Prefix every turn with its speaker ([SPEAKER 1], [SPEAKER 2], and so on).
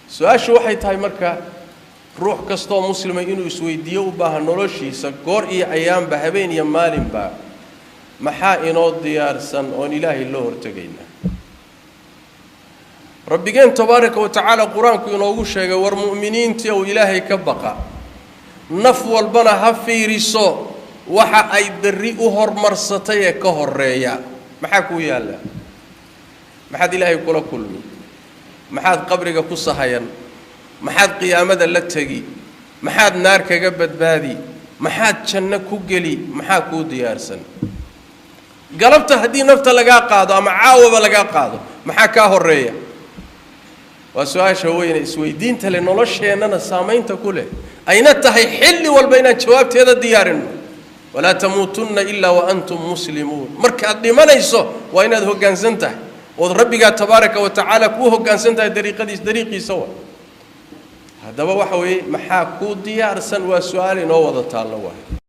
[SPEAKER 1] Su-aashu waxay tahay marka ruux kastoo muslima inuu isweydiiyo u baahan noloshiisa goor iyo ayaanba, habeen iyo maalinba, maxaa inoo diyaarsan oon Ilaahay loo hortegaynaa? Rabbigeen tabaaraka wa tacaala qur-aanku inoogu sheegay: war mu'miniintii ow, Ilaahay ka baqa, naf walbana ha fiiriso waxa ay berri u hormarsatay ee ka horeeya. Maxaa kuu yaalla? Maxaad Ilaahay kula kulmi? Maxaad qabriga ku sahayan? Maxaad qiyaamada la tegi? Maxaad naar kaga badbaadi? Maxaad janno ku geli? Maxaa kuu diyaarsan galabta haddii nafta lagaa qaado ama caawaba lagaa qaado? Maxaa kaa horeeya? Waa su-aasha weyne isweydiinta leh, nolosheennana saamaynta ku leh, ayna tahay xilli walba inaan jawaabteeda diyaarinno. Walaa tamuutunna ilaa wa antum muslimuun. Markaad dhimanayso waa inaad hoggaansan tahay ood Rabbigaa tabaaraka wa tacaala kuu hoggaansan tahay, dariiqadiis, dariiqiisa wa. Haddaba waxa weeye, maxaa kuu diyaarsan? Waa su-aal inoo wada taallo waay.